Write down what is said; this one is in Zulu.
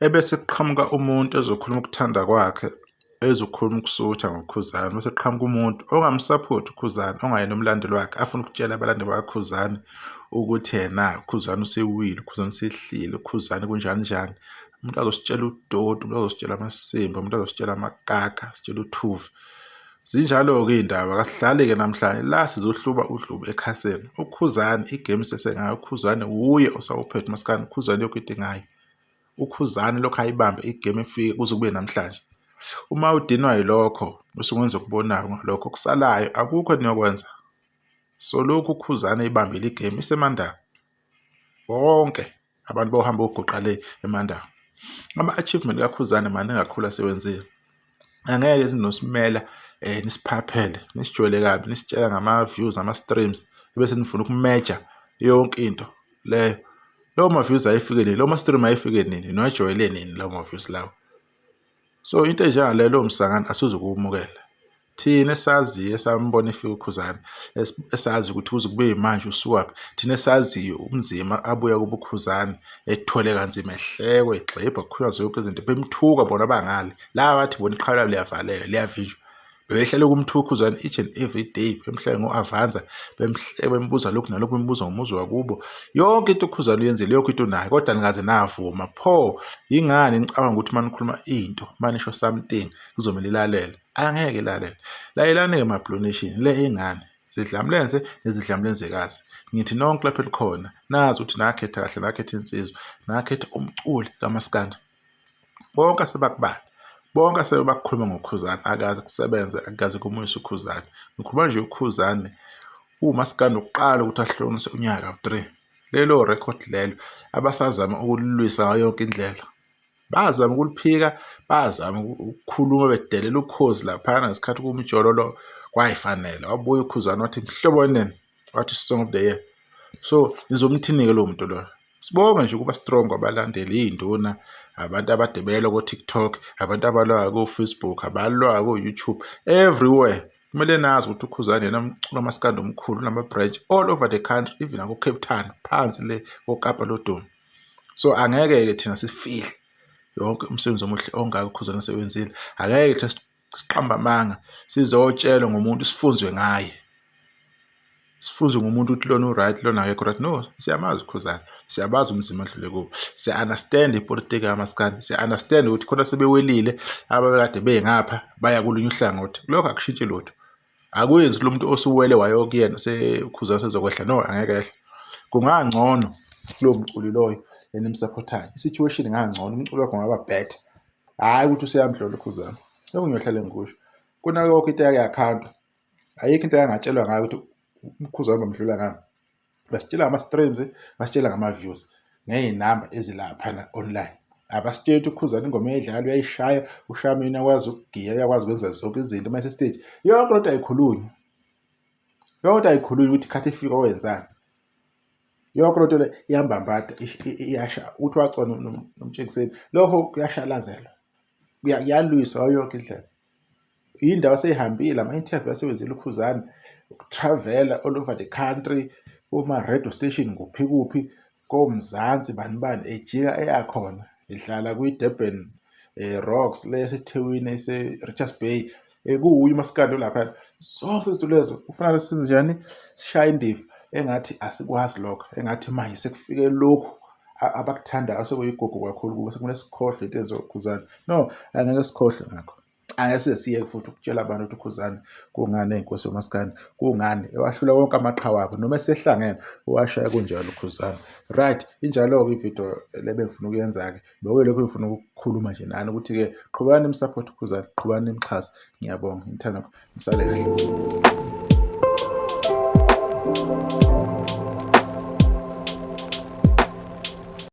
Ebese kuqhamuka umuntu ezokhuluma ukuthanda kwakhe, ezokhuluma ukusutha ngoKhuzani, bese kuqhamuka umuntu ongamsaphothi uKhuzani, ongayena umlandeli wakhe, afune ukutshela abalandeli bakaKhuzani ukuthi yena uKhuzani usewile, uKhuzani usehlile, uKhuzani kunjani njani. Umuntu azositshela udoti, umuntu azositshela amasimba, umuntu azositshela amakaka, asitshele uthuvi. Zinjalo-ke iy'ndaba, kasihlali-ke namhlanje la sizohluba udlubu ekhasini. UKhuzani igemu sesengayo, uKhuzani wuye osawuphethe umaskandi, uKhuzani yonke into ingaye. UKhuzani lokhu ayibambe igemu efike kuze kube namhlanje. Uma udinwa yilokho usuke wenza okubonayo ngalokho okusalayo akukho eniyokwenza. So lokhu uKhuzani eyibambile igemu iseMandaba. Bonke abantu bohamba oguqa le eMandaba. Ama-achievement kaKhuzani maningi kakhulu asewenzile. Angeke sinosimela nisiphaphele nisijwayele kabi nisitshela ngama-views nama-streams ebese nifuna ukumeja yonke into leyo. Lawo ma-views ayefike nini? Lawo ma-stream ayefike nini? Niwajwayele nini lawo ma-views lawo? So into enjengaleyo lowo msangano asizukuwumukela. Thina esaziyo esambona efika uKhuzani esazi ukuthi kuze kube manje usukaphi, thina esaziyo ubunzima abuya kubo uKhuzani ethwele kanzima ehlekwa egxibha kukhulunywa zonke izinto bemthuka bona abangale laba bathi bona iqhawe labo liyavaleka liyavinjwa. Bebehlale kumthuka uKhuzani each and every day bemhleke ngo-Avanza bemhleke bembuza lokhu nalokhu bembuza ngomuzi wakubo. Yonke into uKhuzani uyenzile yonke into unayo kodwa nikaze navuma. Pho yingani nicabanga ukuthi uma nikhuluma into uma nisho something kuzomele ilalele? Angeke ilalele. Lalelani-ke ma-Blue Nation le ingane zidlamlenze nezidlamlenzekazi. Ngithi nonke lapho elikhona nazi ukuthi nakhetha kahle nakhetha insizwa nakhetha umculi kamaskandi. Bonke asebakubala bonke asebebakhuluma ngoKhuzani akaze kusebenze akaze kumuyise uKhuzani. Ngikhuluma nje uKhuzani uwumaskandi wokuqala ukuthi ahlukanise unyaka u-three. Lelo rekhodi lelo abasazama ukulilwisa ngayo yonke indlela. Bazama ukuliphika, bazama ukukhuluma bedelela uKhozi laphayana ngesikhathi kuwumjololo kwayifanele. Wabuya uKhuzani wathi mhlobo wenene, wathi song of the year. So nizomthini-ke lowo muntu loyo? Sibonge nje ukuba strong kwabalandeli, iy'nduna, abantu abadebelwa ko-TikTok, abantu abalwayo ko-Facebook, abalwayo ko-YouTube, everywhere. Kumele nazi ukuthi uKhuzani yena umculo wamaskandi omkhulu unama-branch all over the country, even nako-Cape Town, phansi le koKapa lodumo. So angeke-ke thina sifihle yonke umsebenzi omuhle ongaka uKhuzani asewenzile. Angeke thina siqambe amanga sizotshelwa ngomuntu sifunzwe ngaye. Sifunzwe ngomuntu ukuthi lona u-right lona akekho right. No, siyamazi uKhuzani, siyabazi ubunzima adlule kubo, siya-understand ipolitiki kamaskandi, siya-understand ukuthi khona sebewelile ababekade bengapha baya kolunye uhlangothi. Lokho akushintshi lutho. Akwenzi kulo muntu osuwele wayokuyena uKhuzani sezokwehla, no angeke ehle. Kungangcono kulowo mculi loyo enimsaphothayo, i-situation ingangcono, umculo wakho ungaba better. Hhayi ukuthi useyamdlula uKhuzani. Lokho ngiyohlale ngikusho. Kunakho into eyake yakhantwa, ayikho into engangatshelwa ngayo ukuthi uKhuzani bamdlula ngani. Basitshela ngama-streams, basitshela ngama-views, ngey'namba ezilaphana online. Abasitsheli ukuthi uKhuzani ingoma eyidlala uyayishaya, uShameni uyakwazi ukugiya, uyakwazi ukwenza zonke izinto uma ese-stage. Yonke lento ayikhulunywa. Yonke into ayikhulunywa ukuthi khathi efika wenzani. Yonke lento le iyambambada iyasha ukuthi wacwa nomtshengiseni. Lokho kuyashalazelwa. Kuyalwiswa ngayo yonke indlela. Iy'ndawo asey'hambile, ama-interview asewenzile uKhuzani, uku-travel-a all over the country, koma-radio station kuphi kuphi, koMzansi bani bani, ejika eya khona, edlala kwi-Durban Rocks le eseThekwini ese-Richards Bay, kuwuye umaskandi olaphaya. Zonke izinto lezo kufanele senzenjani? Sishaye indiva engathi asikwazi lokho, engathi manje sekufike lokhu abakuthandayo sekuyigugu kakhulu kubo, sekumele sikhohlwe into eyenziwa uKhuzani. No, angeke sikhohlwe ngakho. Angeke size siyeke futhi ukutshela abantu ukuthi uKhuzani kungani eyinkosi yomaskandi, kungani ewahlula wonke amaqhawe akhe noma esehlangene uwashaya kunjalo uKhuzani. Right, injalo-ke ividiyo le bengifuna ukuyenza-ke, bekuyilokhu engifuna ukukhuluma nje nani ukuthi-ke qhubekani nimsaphothe uKhuzani, qhubekani nimxhase. Ngiyabonga, ngithanda nisale kahle.